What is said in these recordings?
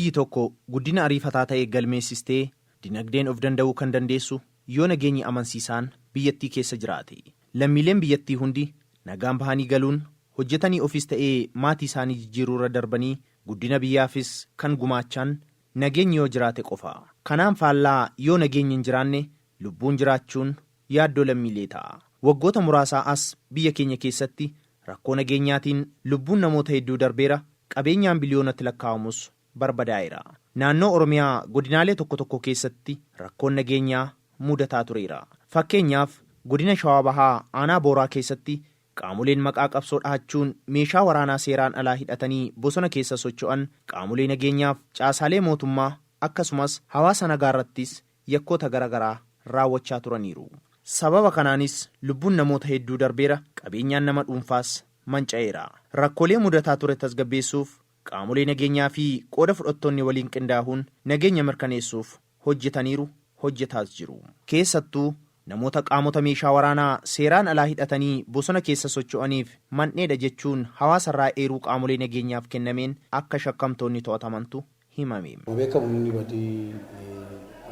Biyyi tokko guddina ariifataa ta'e galmeessistee dinagdeen of danda'uu kan dandeessu yoo nageenyi amansiisaan biyyattii keessa jiraate. Lammiileen biyyattii hundi nagaan bahanii galuun hojjetanii ofis ta'ee maatii isaanii jijjiiruurra darbanii guddina biyyaafis kan gumaachan nageenyi yoo jiraate qofa. Kanaan faallaa yoo nageenyi hin jiraanne lubbuun jiraachuun yaaddoo lammiilee ta'a. Waggoota muraasaa as biyya keenya keessatti rakkoo nageenyaatiin lubbuun namoota hedduu darbeera, qabeenyaan biliyoonatti lakkaa'amus barbadaa'eera. Naannoo Oromiyaa godinaalee tokko tokko keessatti rakkoon nageenyaa mudataa tureera. Fakkeenyaaf godina Shawaa Bahaa aanaa Booraa keessatti qaamoleen maqaa qabsoo dhahachuun meeshaa waraanaa seeraan alaa hidhatanii bosona keessa socho'an qaamolee nageenyaaf caasaalee mootummaa akkasumas hawaasa nagaarrattis yakkoota garaagaraa raawwachaa turaniiru. Sababa kanaanis lubbuun namoota hedduu darbeera, qabeenyaan nama dhuunfaas manca'eera. Rakkoolee mudataa ture tasgabbeessuuf qaamolee nageenyaa fi qooda fudhattoonni waliin qindaahuun nageenya mirkaneessuuf hojjetaniiru, hojjetaas jiru. Keessattuu namoota qaamota meeshaa waraanaa seeraan alaa hidhatanii bosona keessa socho'aniif mandheedha jechuun hawaasarraa eeruu qaamolee nageenyaaf kennameen akka shakkamtoonni to'atamantu himame. Akkuma beekamu humni badii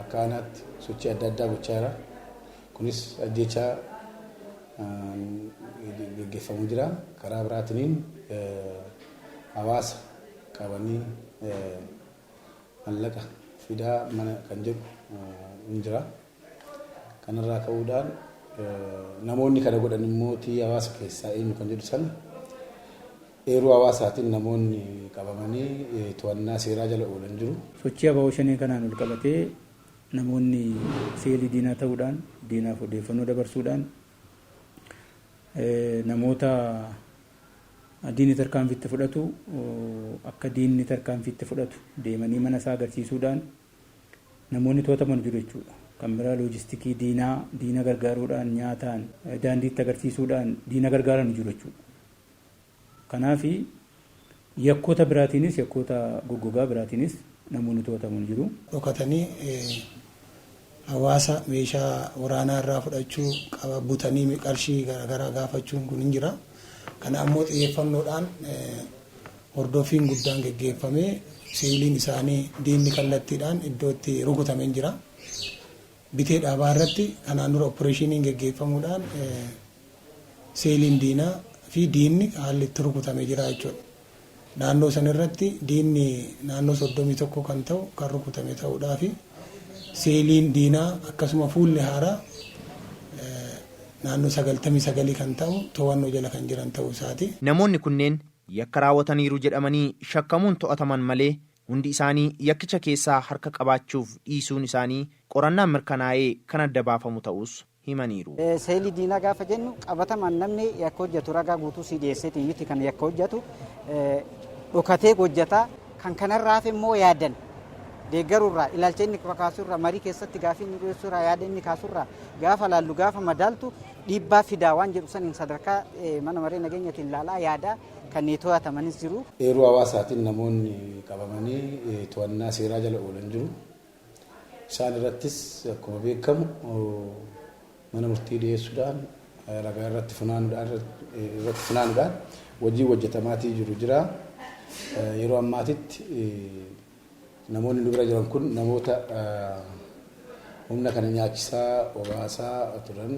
akka aanaatti sochii adda addaa gochaa jira. Kunis ajjeechaa geggeeffamuu jira. Karaa biraatiniin hawaasa qabanii mallaqa fidaa mana kan jedhu hin jira. Kanarraa ka'uudhaan namoonni kana godhan immoo hawaasa keessaa eenyu kan jedhu sana eeruu hawaasaatiin namoonni qabamanii to'annaa seeraa jala oolan jiru. Sochii ABO Shanee kanaan ol qabatee namoonni seelii diinaa ta'uudhaan diinaaf odeeffannoo dabarsuudhaan namoota diinni tarkaanfii itti fudhatu akka diinni tarkaanfii itti fudhatu deemanii mana isaa agarsiisuudhaan namoonni to'ataman jiru jechuudha. Kan biraa loojistikii diinaa diina gargaaruudhaan nyaataan daandiitti agarsiisuudhaan diina gargaaran jiru jechuudha. Kanaaf yakkoota biraatiinis yakkoota goggogaa biraatiinis namoonni to'ataman jiru. Dhokatanii hawaasa meeshaa waraanaa irraa fudhachuu qaba butanii qarshii garaagaraa gaafachuun kun hin jira. Kana ammoo xiyyeeffannoodhaan hordoffiin guddaan geggeeffamee seeliin isaanii diinni kallattiidhaan iddoo itti rukutame hin jira. Bitee dhaabaa irratti kanaan dura opereeshiniin geggeeffamuudhaan seeliin diinaa fi diinni haalli itti rukutame jira jechuudha. Naannoo san irratti diinni naannoo 31 kan ta'u kan rukutame ta'uudhaa fi seeliin diinaa akkasuma fuulli haaraa naannoo 99 kan ta'u to'annoo jala kan jiran ta'uu isaati. Namoonni kunneen yakka raawwataniiru jedhamanii shakkamuun to'ataman malee hundi isaanii yakkicha keessaa harka qabaachuuf dhiisuun isaanii qorannaan mirkanaa'ee kan adda baafamu ta'us himaniiru. Seelii diinaa gaafa jennu qabatamaan namni yakka hojjetu ragaa guutuu sii dhiyeesseetiin miti kan yakka hojjetu dhokatee hojjetaa kan kanarraa hafe immoo yaadan deeggaruurraa ilaalcha inni kaasurraa marii keessatti gaafii inni dhiyeessurraa yaada inni kaasurraa gaafa laallu gaafa madaaltu dhiibbaa fidaa waan jedhu saniin sadarkaa mana maree nageenyatiin laalaa yaadaa kanneen to'atamanis jiru. Eeruu hawaasaatiin namoonni qabamanii to'annaa seeraa jala oolan jiru. Isaan irrattis akkuma beekamu mana murtii dhiyeessuudhaan ragaa irratti funaanuudhaan hojii hojjetamaatii jiru jira. Yeroo ammaatitti namoonni nu bira jiran kun namoota humna kana nyaachisaa obaasaa turan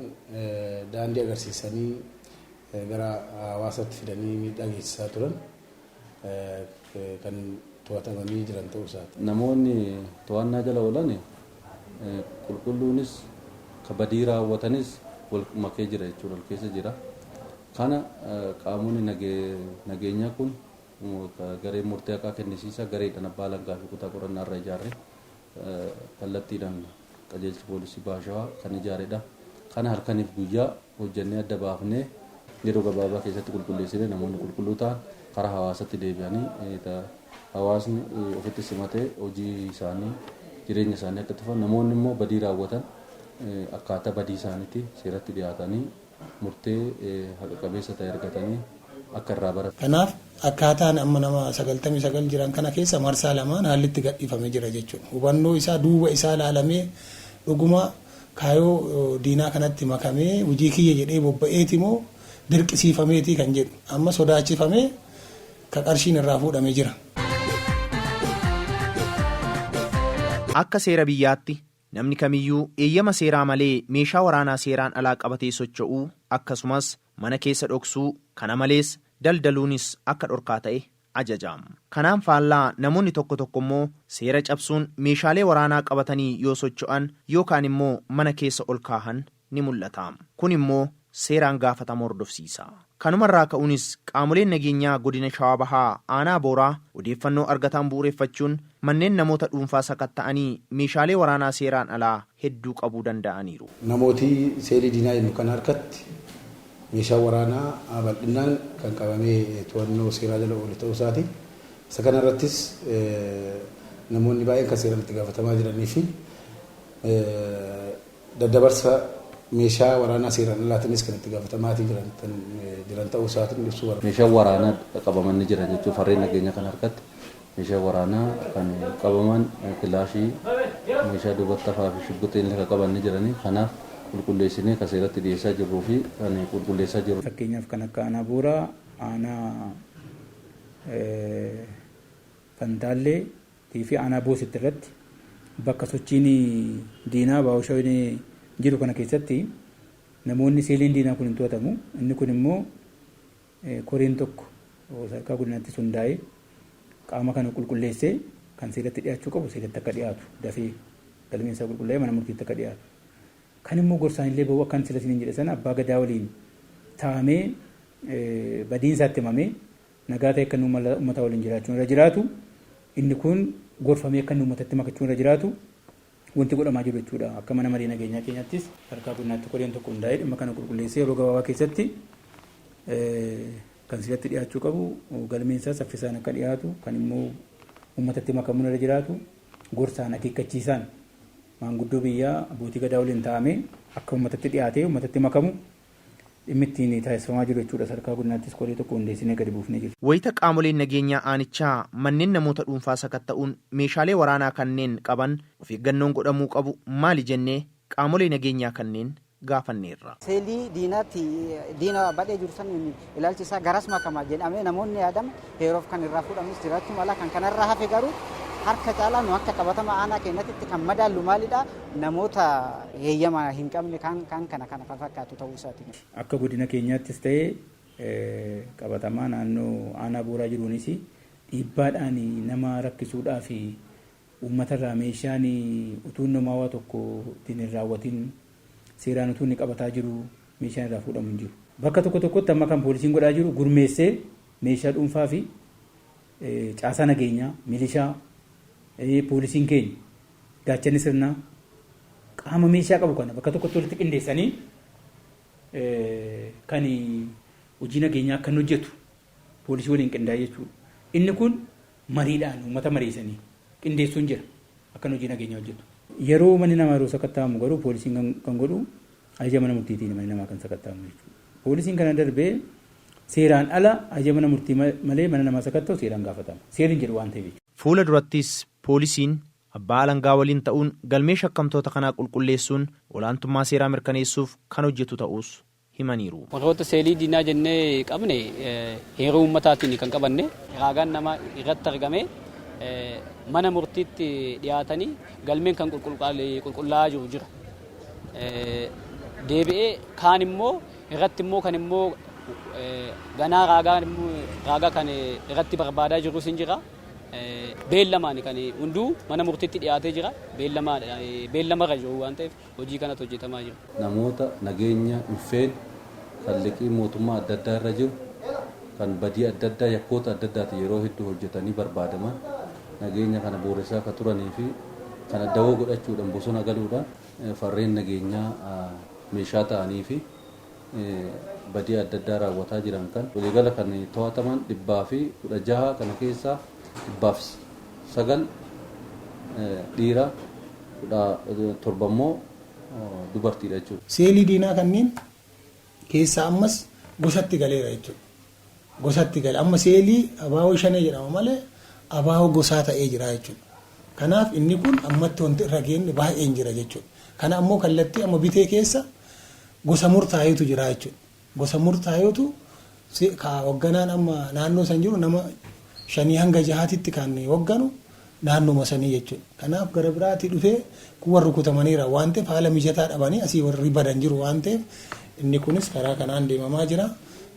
daandii agarsiisanii gara hawaasatti fidanii miidhaa geessisaa turan kan to'atamanii jiran ta'uu isaati. Namoonni to'annaa jala oolan qulqulluunis ka badii raawwatanis wal makee jira jechuudha, wal keessa jira. Kana qaamonni nageenyaa kun garee murtee haqaa kennisiisa gareedhaan abbaa alangaa fi kutaa qorannaa irra ijaarre kallattiidhaan qajeelchi poolisii Baha Shawaa kan ijaaredha. Kana halkaniif guyyaa hojjennee adda baafnee yeroo gabaabaa keessatti qulqulleessinee namoonni qulqulluu ta'an karaa hawaasatti deebi'anii hawaasni ofitti simatee hojii isaanii jireenya isaanii akka tufan namoonni immoo badii raawwatan akkaataa badii isaaniitti seeratti dhiyaatanii murtee haqa qabeessa ta'e argatanii akka irraa baratan. Kanaaf akkaataan amma nama 99 jiran kana keessa marsaa lamaan haalli itti gadhiifamee jira jechuudha. Hubannoo isaa duuba isaa ilaalamee dhuguma kaayoo diinaa kanatti makamee hojii kiyya jedhee bobba'eeti moo dirqisiifameeti kan jedhu amma sodaachifamee ka qarshiin irraa fuudhame jira. Akka seera biyyaatti namni kamiyyuu eeyyama seeraa malee meeshaa waraanaa seeraan alaa qabatee socho'uu akkasumas mana keessa dhoksuu kana malees daldaluunis akka dhorkaa ta'e ajaja. Kanaan faallaa namoonni tokko tokko immoo seera cabsuun meeshaalee waraanaa qabatanii yoo socho'an yookaan immoo mana keessa ol kaahan ni mul'ata. Kun immoo seeraan gaafatama hordofsiisa. Kanumarraa ka'uunis qaamoleen nageenyaa godina Shawaa Bahaa aanaa Booraa odeeffannoo argataan bu'uureffachuun manneen namoota dhuunfaa sakatta'anii meeshaalee waraanaa seeraan alaa hedduu qabuu danda'aniiru. Namooti seelii diinaa jennu kan harkatti meeshaa waraanaa bal'inaan kan qabamee to'annoo seeraa jala oole ta'uu isaati. Isa kanarrattis namoonni baay'een kan seeraan itti gaafatamaa jiranii fi daddabarsa meeshaa waraanaa seeraan alaatiinis kan itti gaafatamaa jiran ta'uu isaatiin ibsuu barbaada. Meeshaan waraanaa qabaman ni jiran jechuun farreen nageenya kan harkatti meeshaa waraanaa kan qabaman kilaashii meeshaa duubatti hafaa fi shugguxiin kan qaban ni jiranii kanaaf qulqulleessinee kan seeratti dhiyeessaa jirruu fi kan qulqulleessaa jirru. Fakkeenyaaf kan akka aanaa Booraa, aanaa Fantaallee fi aanaa Boositti irratti bakka sochiin diinaa baawushaan jiru kana keessatti namoonni seeliin diinaa kun hin to'atamu. Inni kun immoo koreen tokko sadarkaa godinaatti hundaa'ee qaama kana qulqulleessee kan seeratti dhiyaachuu qabu seeratti akka dhiyaatu dafee galmeen isaa qulqullaa'ee mana murtiitti akka dhiyaatu. Kan immoo gorsaan illee bahu akkan sila isiniin jedhe sana abbaa gadaa waliin taa'amee badiin isaatti himamee nagaa ta'e akka inni uummata waliin jiraachuun irra jiraatu inni kun gorfamee akka inni uummatatti makachuun irra jiraatu wanti godhamaa jiru jechuudha. Akka mana marii nageenyaa keenyattis sadarkaa godinaatti koreen tokko hundaa'ee dhimma kana qulqulleessee yeroo gabaabaa keessatti kan seeratti dhiyaachuu qabu galmeen isaa saffisaan akka dhiyaatu kan immoo uummatatti makamuun irra jiraatu gorsaan akeekkachiisaan maanguddoo biyyaa abbootii gadaa waliin taa'amee akka uummatatti dhiyaatee uummatatti makamu dhimmi ittiin taasifamaa jiru jechuudha. Sadarkaa godinaattis koree tokko hundeessinee gadi buufnee jiru. Wayita qaamoleen nageenyaa aanichaa manneen namoota dhuunfaa sakatta'uun meeshaalee waraanaa kanneen qaban of eeggannoon godhamuu qabu maali jennee qaamolee nageenyaa kanneen gaafanneerra. Seelii diinaatti diina badhee jiru san ilaalchi isaa garas makama jedhamee namoonni yaadama yeroof kan irraa fuudhamus jiraachuu mala kan kanarraa hafe garuu harka caalaa nu akka qabatama aanaa keenyatti kan madaallu maalidha namoota heeyyama hin qabne kan kana kana fakkaatu ta'uu isaati. Akka godina keenyaattis ta'ee qabatamaa naannoo aanaa Booraa jiruunis dhiibbaadhaan nama rakkisuudhaa fi uummatarraa meeshaan utuu namaa waa tokko ittiin hin raawwatin seeraan utuu inni qabataa jiru meeshaan irraa fuudhamu hin jiru. Bakka tokko tokkotti amma kan poolisiin godhaa jiru gurmeessee meeshaa dhuunfaa fi caasaa nageenyaa, milishaa, poolisiin keenya gaachanni sirnaa qaama meeshaa qabu kana bakka tokkotti walitti qindeessanii kan hojii nageenyaa akka inni hojjetu poolisii waliin qindaa'e jechuudha. Inni kun mariidhaan uummata mariisanii qindeessuun jira akka hojii nageenyaa hojjetu. Yeroo manni namaa yeroo sakatta'amu garuu poolisiin kan godhu ajaja mana murtiitiin manni namaa kan sakatta'amu jechuudha. Poolisiin kana darbee seeraan ala ajaja mana murtii malee mana namaa sakatta'u seeraan gaafatama. Seerri hin jedhu waan ta'eef jechuudha. Fuula durattis poolisiin abbaa alangaa waliin ta'uun galmee shakkamtoota kanaa qulqulleessuun olaantummaa seeraa mirkaneessuuf kan hojjetu ta'us himaniiru. Warroota seelii diinaa jennee qabne heeruu uummataatiin kan qabanne ragaan nama irratti argame mana murtiitti dhiyaatanii galmeen kan qulqullaa'aa jiru jira. Deebi'ee kaan immoo irratti immoo kan immoo ganaa raagaa kan irratti barbaadaa jirus hin jira. Beellamaan kan hunduu mana murtiitti dhiyaatee jira. Beellamarra jiru waan ta'eef hojii kanatu hojjetamaa jira. Namoota nageenya hin feene kan liqii mootummaa adda addaa irra jiru kan badii adda addaa yakkoota adda addaati yeroo hedduu hojjetanii barbaadaman nageenya kana booressaa akka turanii fi kana dawoo godhachuudhaan bosona galuudhaan farreen nageenyaa meeshaa ta'anii fi badii adda addaa raawwataa jiran kan waliigala kan to'ataman 116 kana keessaa 109 dhiira 17 immoo dubartiidha jechuudha. Seelii diinaa kanneen keessaa ammas gosatti galeera jechuudha. Gosatti gale amma seelii abaaboo shanee jedhama malee abaaboo gosaa ta'ee jira jechuudha. Kanaaf inni kun ammatti wanti irra geenne baay'een jira jechuudha. Kana ammoo kallattii amma bitee keessa gosa murtaa'eetu jira jechuudha. Gosa murtaa'eetu hogganaan amma naannoo san jiru nama 5 hanga 6tti kan hogganu Naannuma sanii jechuudha. Kanaaf gara biraatii dhufee kun warri rukutamaniira waan ta'eef haala mijataa dhabanii asii warri badan jiru waan ta'eef inni kunis karaa kanaan deemamaa jira.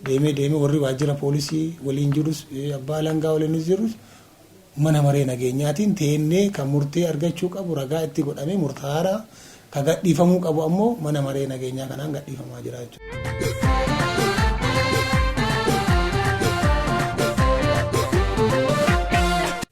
Deemee deemee warri waajjira poolisii waliin jirus, abbaa alangaa waliinis jirus, mana maree nageenyaatiin teennee kan murtee argachuu qabu ragaa itti godhamee murtaa'aadha. Kan gadhiifamuu qabu ammoo mana maree nageenyaa kanaan gadhiifamaa jira jechuudha.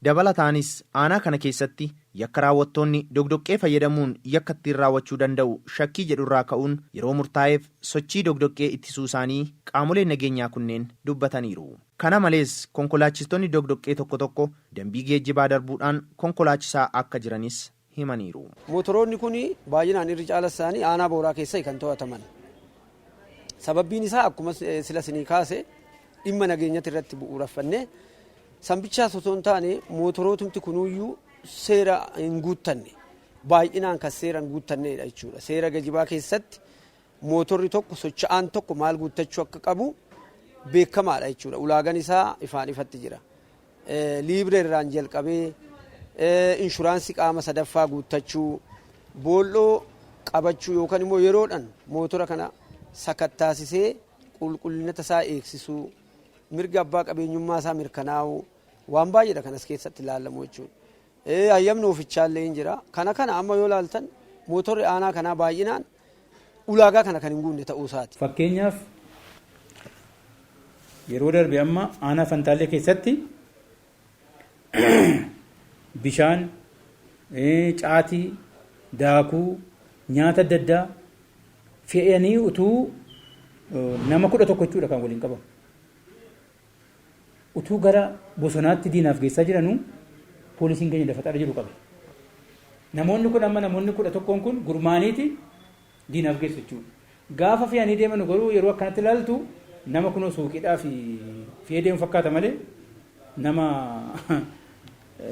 Dabalataanis aanaa kana keessatti yakka raawwattoonni doqdoqqee fayyadamuun yakka ittiin raawwachuu danda'u shakkii jedhurraa ka'uun yeroo murtaa'eef sochii doqdoqqee ittisuu isaanii qaamoleen nageenyaa kunneen dubbataniiru. Kana malees konkolaachistoonni doqdoqqee tokko tokko dambii geejjibaa darbuudhaan konkolaachisaa akka jiranis himaniiru. Mootoroonni kun baay'inaan irri caala isaanii aanaa Booraa keessa kan to'ataman. Sababbiin isaa akkuma sila isinii kaase dhimma nageenyatti irratti bu'uureffannee sanbichaas osoo hin taane mootorootumti kunuyyuu seera hin guuttanne, baay'inaan kan seera hin guuttannedha jechuudha. Seera geejjibaa keessatti mootorri tokko socho'aan tokko maal guuttachuu akka qabu beekamaadha jechuudha. Ulaagaan isaa ifaan ifatti jira. Liibree irraan jalqabee inshuraansii qaama sadaffaa guuttachuu, boolloo qabachuu yookaan immoo yeroodhaan mootora kana sakattaasisee qulqullina isaa eegsisuu, mirga abbaa qabeenyummaa isaa mirkanaa'uu waan baay'eedha kanas keessatti ilaalamu jechuudha. Hayyamni ofichaallee hin jira. Kana amma yoo ilaaltan mootorri aanaa kanaa baay'inaan ulaagaa kana kan hin guunne ta'uu isaati. Fakkeenyaaf yeroo darbe amma aanaa Fantaallee keessatti bishaan, caatii, daakuu, nyaata adda addaa fe'anii utuu nama 11 jechuudha kan waliin qabamu. Utuu gara bosonaatti diinaaf geessaa jiranuu poolisiin keenya lafa xara jiru qabe. Namoonni kun amma namoonni 11 kun gurmaaniiti diinaaf geessu jechuudha. Gaafa fe'anii deeman garuu yeroo akkanatti ilaaltu nama kunoo suuqiidhaa fi fe'ee deemu fakkaata malee nama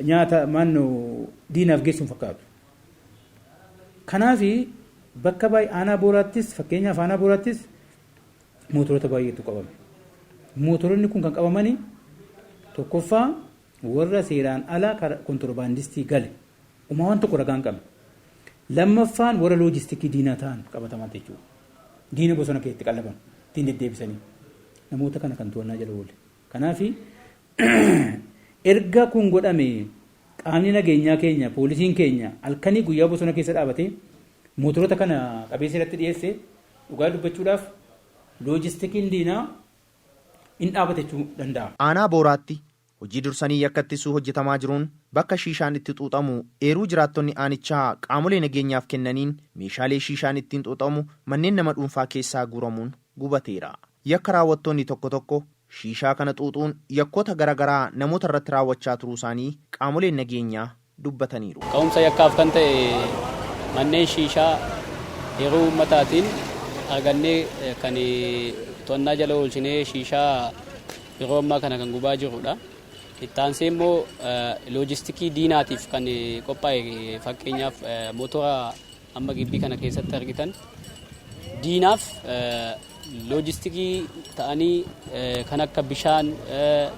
nyaata maannoo diinaaf geessu hin fakkaatu. Kanaaf bakka baay'ee aanaa Booraattis, fakkeenyaaf aanaa Booraattis mootoroota baay'eetu qabame. Mootoroonni kun kan qabamanii tokkoffaa warra seeraan ala kontorbaandistii gale uumaa waan tokko ragaa hin qabne. Lammaffaan warra loojistikii diinaa ta'an qabataman jechuudha. Diina bosona keessatti qallaban ittiin deddeebisanii namoota kana kan to'annaa jala oole. Kanaaf erga kun godhame qaamni nageenyaa keenya, poolisiin keenya halkanii guyyaa bosona keessa dhaabatee mootoroota kana qabeessa irratti dhiyeesse, dhugaa dubbachuudhaaf loojistikiin diinaa hin dhaabate jechuu danda'a. Aanaa Booraatti hojii dursanii yakka ittisuu hojjetamaa jiruun bakka shiishaan itti xuuxamu eeruu jiraattonni aanichaa qaamolee nageenyaaf kennaniin meeshaalee shiishaan ittiin xuuxamu manneen nama dhuunfaa keessaa guuramuun gubateera. Yakka raawwattoonni tokko tokko shiishaa kana xuuxuun yakkoota garaagaraa namoota irratti raawwachaa turuu isaanii qaamoleen nageenyaa dubbataniiru. Ka'umsa yakkaaf kan ta'e manneen shiishaa yeroo uummataatiin argannee kan to'annaa jala oolchinee shiishaa yeroo ammaa kana kan gubaa jirudha. Itti aansee immoo loojistikii diinaatiif kan qophaa'e, fakkeenyaaf motora amma gibbii kana keessatti argitan, diinaaf loojistikii ta'anii kan akka bishaan,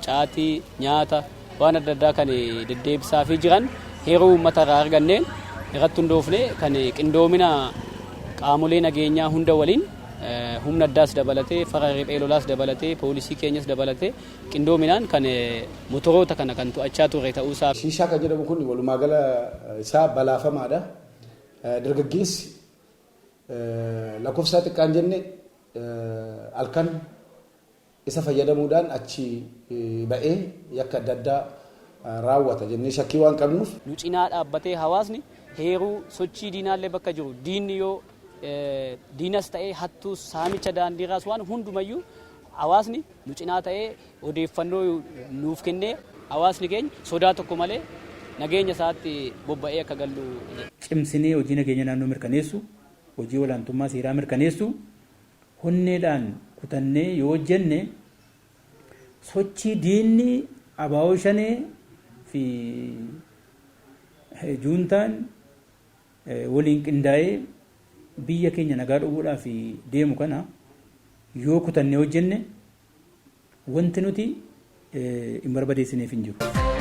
caatii, nyaata waan adda addaa kan deddeebisaa fi jiran yeroo uummata irraa arganneen irratti hundoofne kan qindoomina qaamolee nageenyaa hunda waliin, humna addaas dabalatee, farra riphee lolaas dabalatee, poolisii keenyas dabalatee, qindoominaan kan motoroota kana kan to'achaa turre ta'uusaa. Shiishaa kan jedhamu kun walumaa gala isaa balaafamaadha. Dargaggeessi lakkoofsa xiqqaan jenne halkan isa fayyadamuudhaan achi ba'ee yakka adda addaa raawwata jennee shakkii waan qabnuuf. Nu cinaa dhaabbatee hawaasni heeruu sochii diinaallee bakka jiru, diinni yoo diinas ta'ee hattuus, saamicha daandiirraas, waan hundumayyuu hawaasni nu cinaa ta'ee odeeffannoo nuuf kennee hawaasni keenya sodaa tokko malee nageenya isaatti bobba'ee akka gallu. Cimsinee hojii nageenya naannoo mirkaneessu, hojii olaantummaa seeraa mirkaneessu honneedhaan kutannee yoo hojjenne sochii diinni abaa'oo shanee fi juuntaan waliin qindaa'ee biyya keenya nagaa dhowwuudhaaf deemu kana yoo kutannee hojjenne wanti nuti hin barbadeessineef hin jiru.